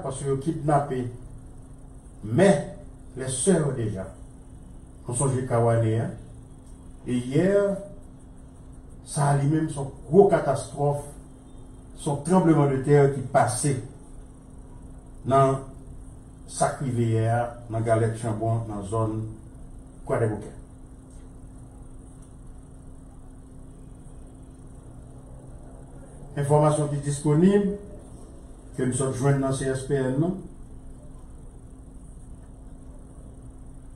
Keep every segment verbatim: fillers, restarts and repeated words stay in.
Paske yo kidnape mè, les sœurs deja. Nou sonje Kawane a. E yè, sa a li menm se yon gwo katastwòf, se yon tranblemanntè ki pase nan sa k rive yè a nan Galèt Chanbon, nan zòn Kwadèboukè. Enfòmasyon ki disponib, ke m sot jwenn nan C S P N nan,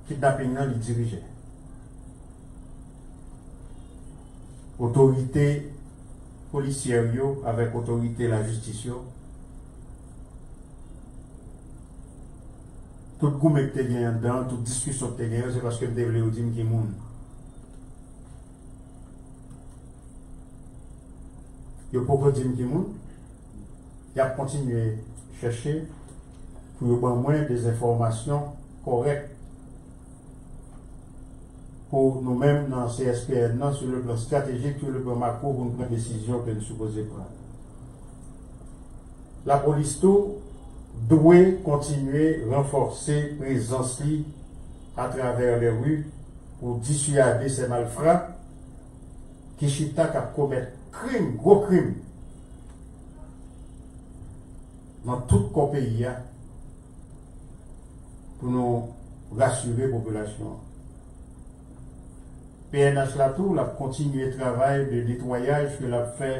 kidnaping nan li dirije. Otorite polisyè yo avèk otorite lajistis yo, tout goumen ki te gen anndan, tout diskisyon ki te gen yo, se paske m te vle yo di m ki moun. Yo poko di m ki moun. Y ap kontinye chèche pou yo ban mwen de enfòmasyon kòrèk pou nou menm nan C S P N nan, sou le plan estratejik, sou le plan makwo, pou n pran desizyon ke n sipoze pran. Lapolis tou dwe kontinye ranfòse prezans li atravè lè ri pou disiyade sè malfra ki chita k ap komèt krim, gwo krim, nan tout kò peyi a pou nou rasire popilasyon an. P N H la tou, l ap kontinye travay de netwayaj ke l ap fè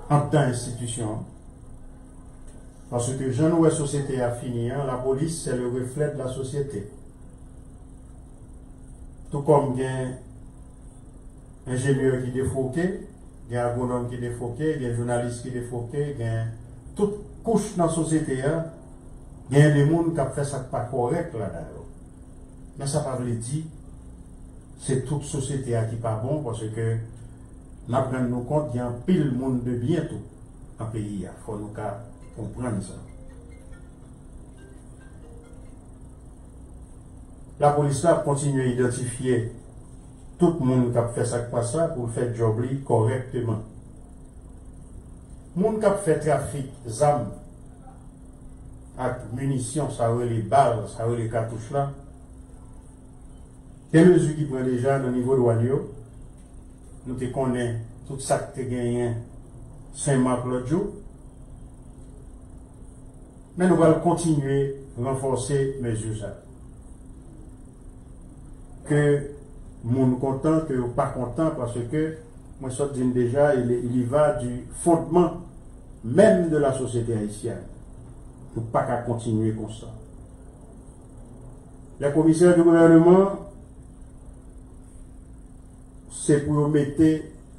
anndan enstitisyon an. Paske jan nou wè sosyete a fini an, lapolis, c'est le reflet de la société. Tou kòm gen enjenyè ki defwoke, gen agwonòm ki defwoke, gen jounalis ki defwoke, gen tout kouch nan sosyete a, gen de moun k ap fè sa k pa kòrèk ladan yo. Men sa pa vle di se tout sosyete a ki pa bon, paske n ap rann nou kont gen anpil moun de byen tou nan peyi a. Fò nou ka konprann sa. Lapolis la ap kontinye idantifye tout moun k ap fè sa k pa sa pou l fè djòb li kòrèkteman. Moun k ap fè trafik zam ak minisyon, sa yo rele bal, sa yo rele katouch la, gen mezi ki pran deja nan nivo dwàn yo. Nou te konnen tout sa k te genyen Sen Mak lòt jou. Men nou pral kontinye ranfòse mezi sa. Ke moun kontan, ke yo pa kontan, paske mwen sot di n deja, il, il y va du fondement même de la société haïtienne. Nou pa ka kontinye konsa. Les commissaires du gouvernement, se pou yo mete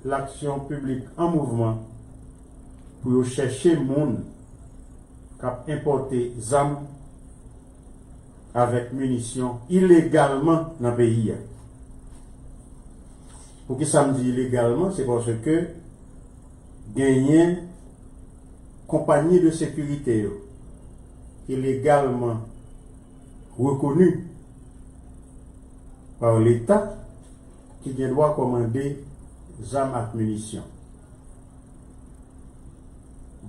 laksyon piblik an mouvman, pou yo chèche moun k ap enpòte zam avèk minisyon ilegalman nan peyi a. Poukisa m di ilegalman? Se paske genyen konpayi de sekirite yo ki legalman rekoni pa Leta ki gen dwa kòmande zam ak minisyon.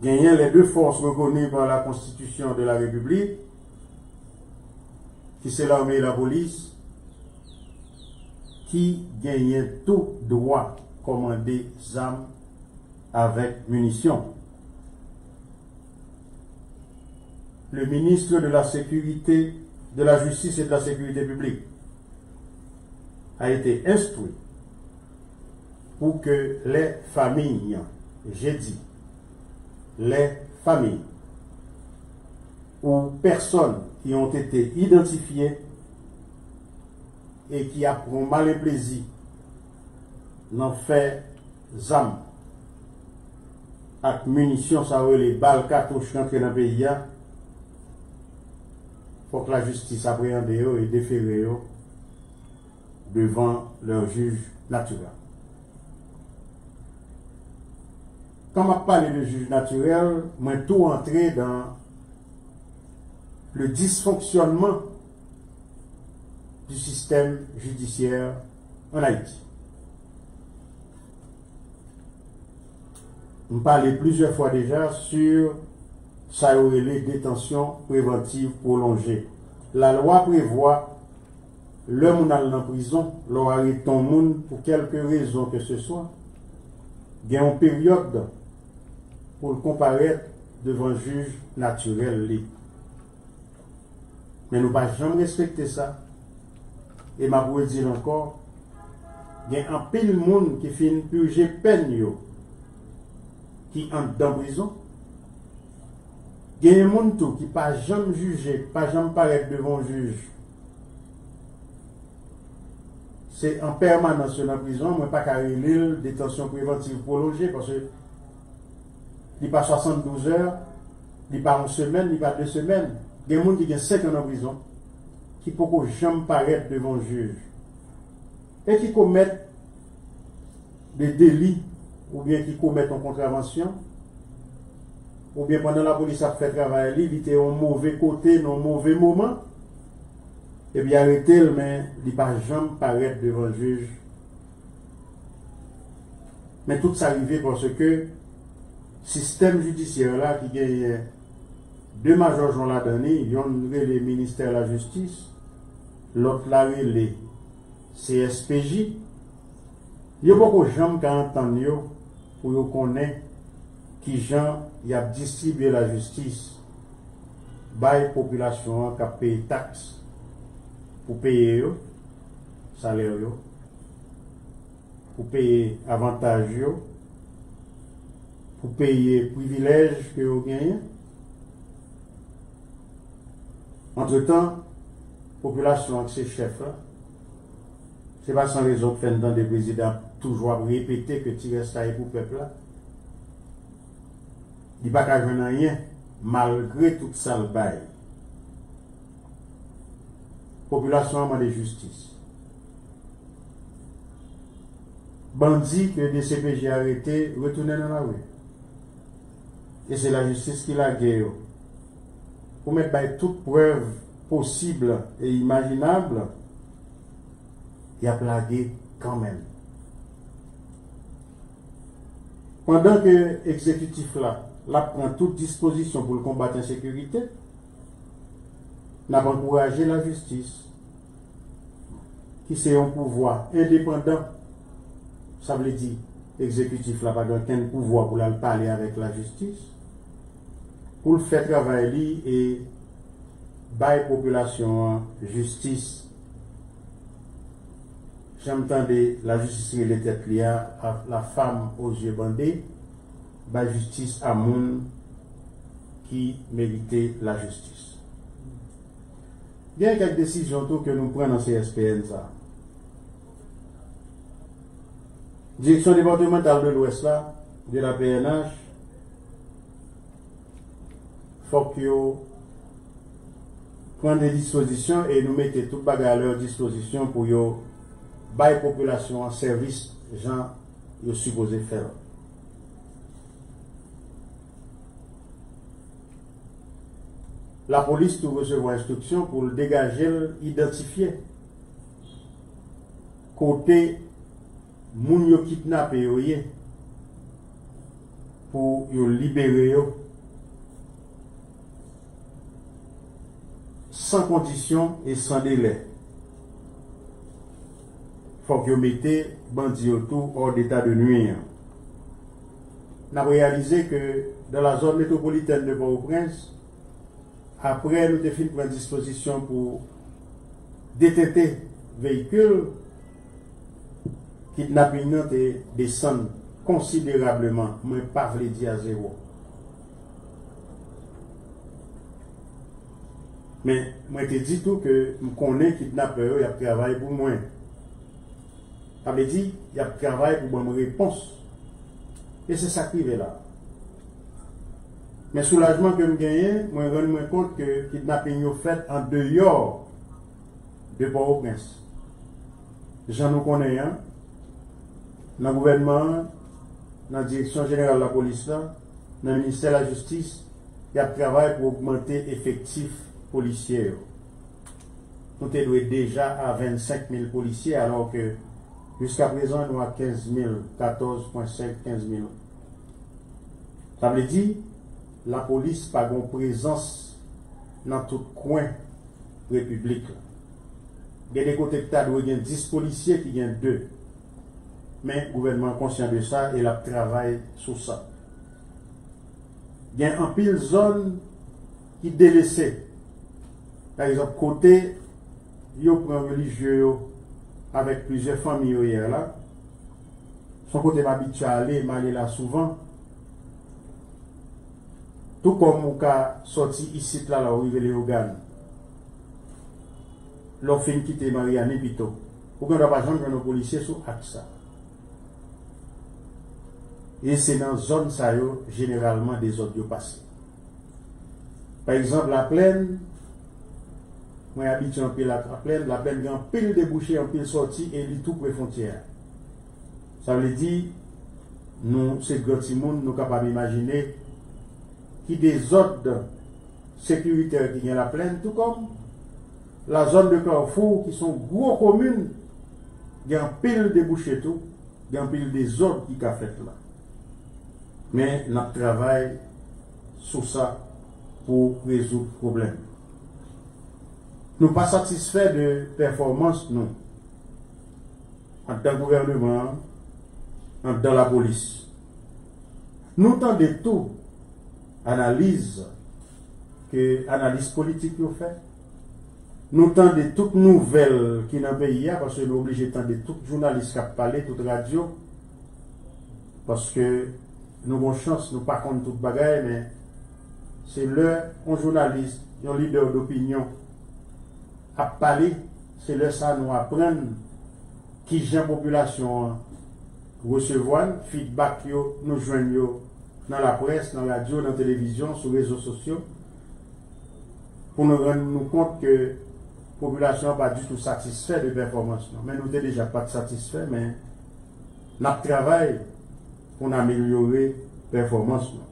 Genyen les deux forces reconnues par la Constitution de la République, ki se lame e lapolis, ki genyen tou dwa kòmande zam avèk minisyon. Le ministre de la Sécurité, de la Justice et de la Sécurité publique a été instruit pour que les familles, j'ai dit, les familles ou personnes qui ont été identifiées e ki ap pran malenplezi nan fè zam ak minisyon, sa yo rele bal katouch, rantre nan peyi a, fòk lajistis apreyande yo e defere yo devan lè jij natirèl. Kan m ap pale de jij natirèl, mwen tou antre dan le dysfonctionnement du système judiciaire en Haïti. M pale plizyè fwa deja sur Sa yo rele detansyon prevantiv pwolonje. Lalwa prevwa lè moun al nan prizon, lè w arete yon moun pou kèlke rezon ke se swa, gen yon peryòd pou l konparèt devan jij natirèl li. Men nou pa janm respekte sa. E m ap redi l ankò, gen anpil moun ki fin pije pèn yo ki anndan prizon. Genyen moun tou ki pa janm jije, ki pa janm parèt devan yon jij. Se an pèmanans yo nan prizon, mwen pa ka rele l detansyon prevantiv pwolonje, paske li pa swasanndouz è, li pa yon semèn, li pa de semèn. Gen moun ki gen senk an nan prizon, ki poko janm parèt devan yon jij, e ki komèt de deli, oubyen ki komèt yon kontravansyon, oubyen pandan lapolis ap fè travay li, li te yon move kote, nan yon move moman, epi arete l, men li pa janm parèt devan jij. Men tout sa rive paske sistèm jidisyè la ki genyen de majòjon ladan li, yonn rele ministè lajistis, lòt la rele C S P J, yo poko janm ka antann yo pou yo konnen kijan y ap distribye lajistis bay popilasyon an k ap peye taks pou peye yo, salè yo, pou peye avantaj yo, pou peye privilèj ke yo genyen. Antretan, popilasyon an k se chèf la, se pa san rezon k fè n tande prezidan ap toujou ap repete ke ti rès la e pou pèp la. Li pa ka jwenn anyen, malgre tout sa l bay. Popilasyon an mande jistis. Bandi ke D C P J arete retounen nan lari. E se lajistis ki lage yo. Ou mèt bay tout prèv posib e imajinab, y ap lage kanmenm. Pandan ke egzekitif la, l ap pran tout dispozisyon pou l konbat ensekirite, n ap ankouraje lajistis, ki se yon pouvwa endepandan, sa vle di egzekitif la pa gen okenn pouvwa pou l al pale avèk lajistis, pou l fè travay li e bay popilasyon an jistis. Jan m tande lajistis rele tèt li a, a la femme aux yeux bandés, bay jistis a moun ki merite lajistis. Gen kèk desizyon tou ke nou pran nan C S P N sa. Direksyon depatmantal de Lwès la, de la P N H, fòk yo pran de dispozisyon e nou mete tout bagay a lè dispozisyon pou yo bay popilasyon an sèvis jan yo sipoze fè l. Lapolis tou resevwa enstriksyon pou l degaje l, idantifye kote moun yo kidnape yo ye, pou yo libere yo san kondisyon e san delè. Fòk yo mete bandi yo tou hors d'état de nuire. N ap reyalize ke dans la zone métropolitaine de Port-au-Prince, apre nou te fin pran dispozisyon pou detente veyikil, kidnaping nan te desann konsiderableman, mwen pa vle di a zewo. Men, mwen te di tou ke m konnen kidnapè yo, y ap travay pou mwen. Sa vle di, y ap travay pou ban m repons. E se sa k rive la. Men soulajman ke m genyen, mwen rann mwen kont ke kidnaping yo fèt andeyò de Pòtoprens. Jan nou konnen an, nan gouvènman an, nan Direksyon Jeneral Lapolis la, nan Ministè Lajistis, y ap travay pou ogmante efektif polisye yo. Nou te dwe deja a vennsenk mil polisye, alò ke jiskaprezan nou a kenz mil, katòz pwen senk, kenz mil. Sa vle di, Lapolis pa gen yon prezans nan tout kwen repiblik la. Gen de kote ki ta dwe gen dis polisye ki gen de. Men gouvènman an konsyan de sa e l ap travay sou sa. Gen anpil zòn ki delese. Pa egzanp, kote yo pran relijye yo avèk plizyè fanmi yo yè la, se yon kote m abitye ale, m ale la souvan. Tou kòm ou ka sòti isit la, la ou rive Leyogàn, lè w fin kite Maryani pito, ou gen dwa pa janm jwenn yon polisye sou aks sa. E se nan zòn sa yo jeneralman dezòd yo pase. Pa egzanp, Laplèn, mwen abitye anpil ak Laplèn, Laplèn gen anpil debouche, anpil sòti e li tou pre fwontyè a. Sa vle di, nou se gran timoun, nou kapab imajine ki dezòd sekiritè ki gen Laplèn, tou kòm la zòn de Carrefour, ki se yon gwo komin, gen anpil debouche tou, gen anpil dezòd ki ka fèt la. Men n ap travay sou sa pou rezoud pwoblèm. Nou pa satisfè de pèfòmans nou anndan gouvèneman an, anndan lapolis. Nou tande tou analiz ke analis politik yo fè. Nou tande tout nouvèl ki nan peyi a, paske nou oblije tande tout jounalis k ap pale, tout radyo, paske nou gon chans, nou pa konn tout bagay, men se lè yon jounalis, yon lidè dopinyon ap pale, se lè sa nou aprann kijan popilasyon an resevwa n, feedback yo, nou jwenn yo nan laprès, nan radyo, nan televizyon, sou rezo sosyo, pou nou rann nou kont ke popilasyon an pa ditou satisfè de pèfòmans nou. Men nou te deja pa t satisfè, men n ap travay pou n amelyore pèfòmans nou.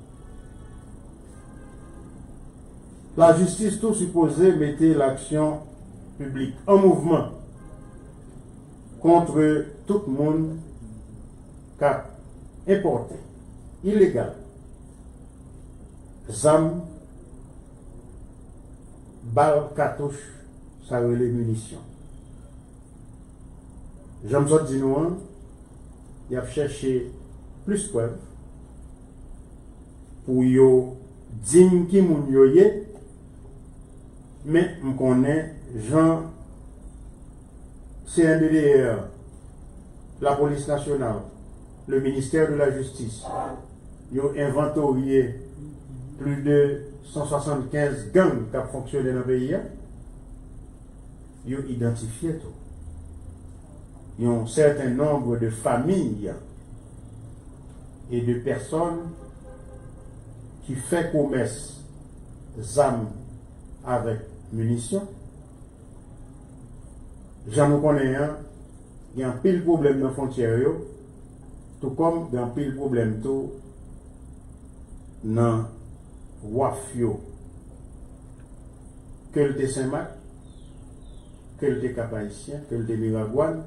Lajistis tou sipoze mete laksyon piblik an mouvman kont tout moun k ap enpòte ilegal zam, bal, katouch, sa yo rele minisyon. Jan m sot di nou an, y ap chèche plis prèv pou yo di m ki moun yo ye, men m konnen jan C N D D R, Lapolis Nasyonal, le ministère de la Justice, yo envantorye plis de san swasannkenz gang k ap fonksyone nan peyi a. Yo idantifye tou yon sèten nonb de famiy e de pèsòn ki fè komès zam avèk minisyon. Jan nou konnen an, gen anpil pwoblèm nan fwontyè yo, tou kòm gen anpil pwoblèm tou nan waf yo. Ke l te Senmak, ke l te Kap Ayisyen, ke l te Miragwàn,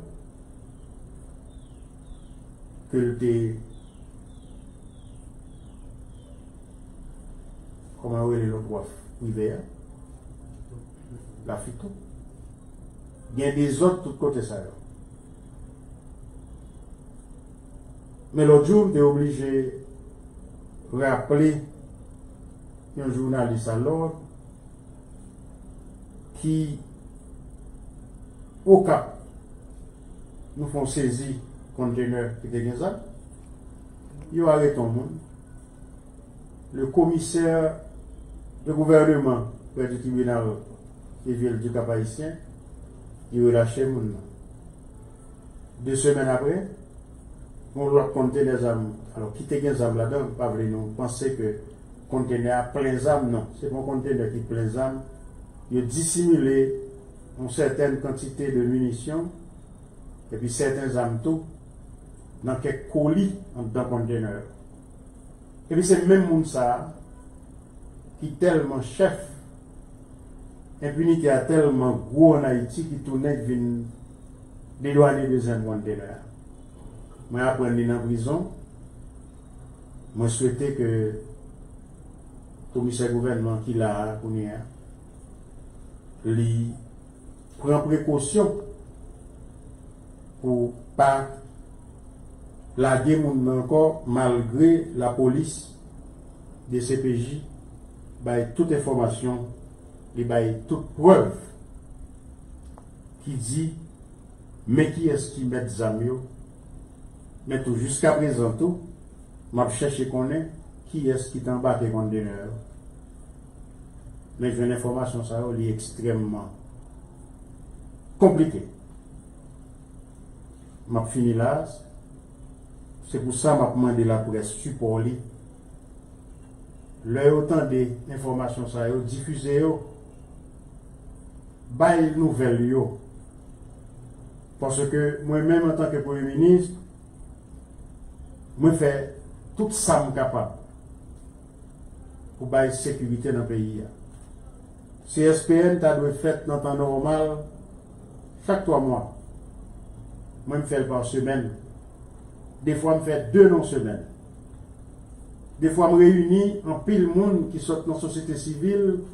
ke l te, kòman yo rele lòt waf prive a? Lafito. Gen dezòd tout kote sa yo. Men lòt jou, m te oblije raple yon jounalis alò ki Okap, nou fè yon sezi kontenè ki te gen zam. Yo arete yon moun. Le commissaire de gouvernement près du tribunal de ville du Cap-Haïtien, li relache moun nan. De semèn apre, yon lòt kontenè zam, alò, ki te gen zam ladan, pa vle nou panse ke kontenè a plen zam, non. Se pa yon kontenè ki plen zam. Yo disimile yon sètèn kantite de minisyon, epi sèten zam tou, nan kèk koli anndan kontenè yo. Epi se menm moun sa a ki tèlman chèf, enpinite a tèlman gwo ann Ayiti ki tou nèk vin dedwane de zam kontenè a. Mwen aprann li nan prizon. Mwen swete ke Komisè gouvènman ki la a kounye a, li pran prekosyon pou pa lage moun nan ankò, malgre lapolis, D C P J, bay tout enfòmasyon, li bay tout prèv ki di men kiyès ki mèt zam yo, men tou jiskaprezan tou, m ap chèche konnen kiyès ki te anbake kontenè yo. Men jwenn enfòmasyon sa yo, li ekstrèmman konplike. M ap fini la, se pou sa m ap mande laprès sipò li. Lè yo tande enfòmasyon sa yo, difize yo, bay nouvèl yo. Paske mwen menm, antanke premye minis, mwen fè tout sa m kapab pou bay sekirite nan peyi a. C S P N ta dwe fèt nan tan nòmal chak twa mwa. Mwen, m fè l pa semèn. Defwa, m fè de nan semèn. Defwa, m reyini anpil moun ki sot nan sosyete sivil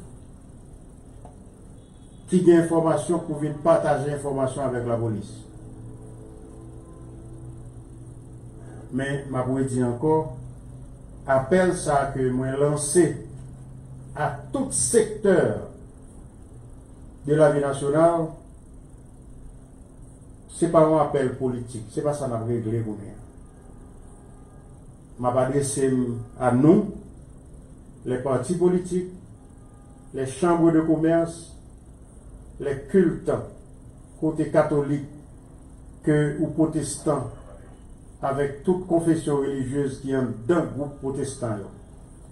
ki gen enfòmasyon pou vin pataje enfòmasyon avèk lapolis. Men, m ap redi ankò, apèl sa ke mwen lanse a tout sektè de lavi nasyonal, se pa yon apèl politik, se pa sa n ap regle kounye a. M ap adrese m a nou, les partis politiques, les chambres de commerce, les cultes, kote katolik ke ou pwotestan, avèk tout konfesyon relijyez ki anndan gwoup pwotestan yo.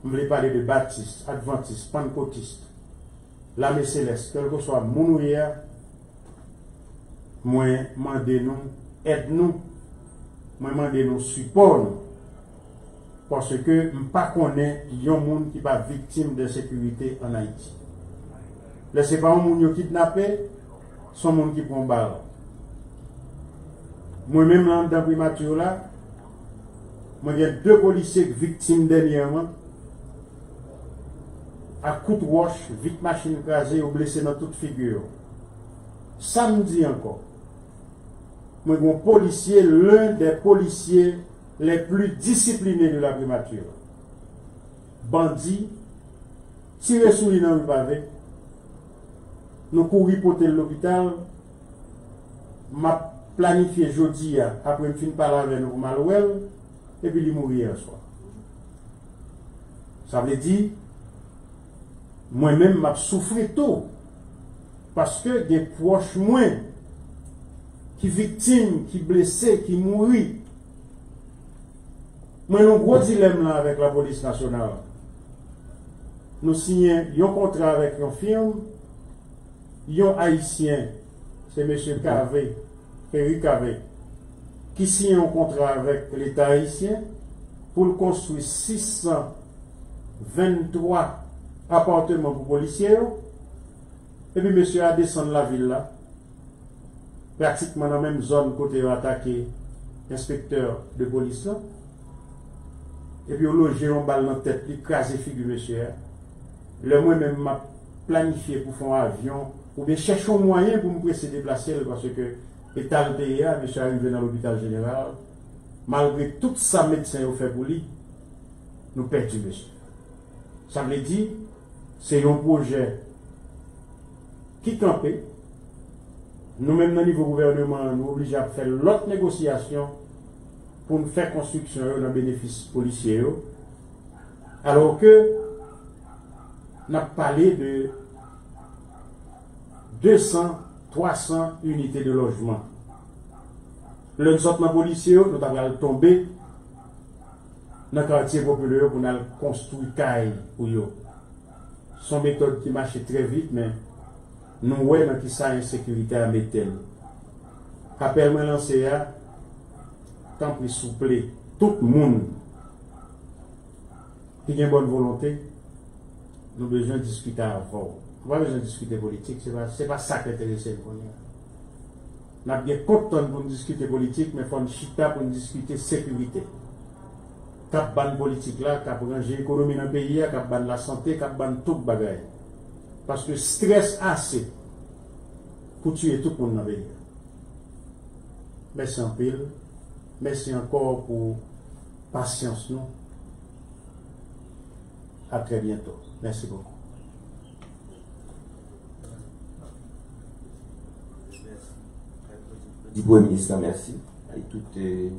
M vle pale de batis, advantis, pannkotis, lame selès, kèlkeswa moun ou ye a, mwen mande nou èd nou, mwen mande nou sipò nou, paske m pa konnen yon moun ki pa viktim de ensekirite ann Ayiti. Lè se pa yon moun yo kidnape, se yon moun ki pran bal. Mwen menm, la anndan primati la, mwen gen de polisye k viktim dènyèman ak kout wòch, vit machin kraze, yo blese nan tout figi yo. Sa m di ankò, mwen gen yon polisye, l'un des policiers les plus disciplinés de la primature. Bandi tire sou li nan ri Pave. Nou kouri pote l lopital. M ap planifye jodi a, apre m fin pale avè nou, pou m al wè l, epi li mouri yè swa. Sa vle di, mwen menm, m ap soufri tou, paske gen pwòch mwen ki viktim, ki blese, ki mouri. Mwen nan gwo dilèm la avèk lapolis nasyonal. Nou siyen yon kontra avèk yon fim, yon Ayisyen, se mesye Cavé, Ferry Cavé, ki siyen yon kontra avèk Leta ayisyen pou l konstwi sis san venntwa apatman pou polisye yo, epi mesye a desann lavil la, pratikman nan menm zòn kote yo atake enspektè de polis lan, epi yo loje yon bal nan tèt li, kraze figi mesye a. Lè mwen menm m ap planifye pou fè yon avyon, oubyen chèche yon mwayen pou m prese deplase l, paske eta l te ye a, mesye a rive nan lopital jeneral, malgre tout sa medsen yo fè pou li, nou pèdi mesye. Sa vle di, se yon pwojè ki kanpe. Nou menm nan nivo gouvèneman an, nou oblije ap fè lòt negosyasyon pou n fè konstriksyon yo nan benefis polisye yo. Alò ke n ap pale de de san, twa san inite de lojman. Lè n sot nan polisye yo, nou ta pral tonbe nan katye popilè yo pou n al konstwi kay pou yo. Se yon metòd ki mache trè vit, men nou wè nan kisa ensekirite a mete n. Apèl mwen lanse a, tanpri, souple, tout moun ki gen bòn volonte, nou bezwen diskite avè w. Nou pa bezwen diskite politik, se pa, se pa sa k enterese n kounye a. N ap gen kont tann pou n diskite politik, men fò n chita pou n diskite sekirite. k ap ban politik la, k ap ranje ekonomi nan peyi a, k ap ban lasante, k ap ban tout bagay. Paske strès ase pou tiye tout moun nan peyi a. Mèsi anpil. Mèsi ankò pou pasyans nou. À très bientôt. Merci beaucoup. Di Premye Minis la mèsi, e tout, eh,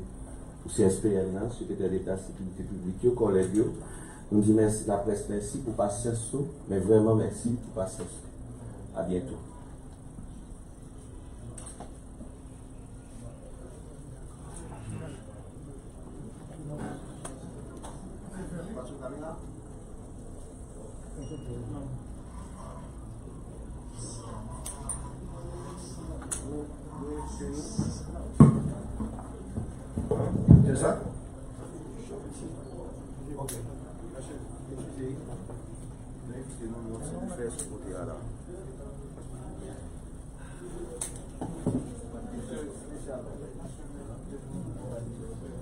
pou C S P N nan, Sekretè Deta Sekirite Piblik yo, kòlèg yo. Nou di mèsi laprès, mèsi pou pasyans nou, men vrèman mèsi pou pasyans nou. À bientôt. Se sa? Ok. Mèsi. Mèsi. Mèsi. Mèsi. Mèsi. Mèsi. Mèsi.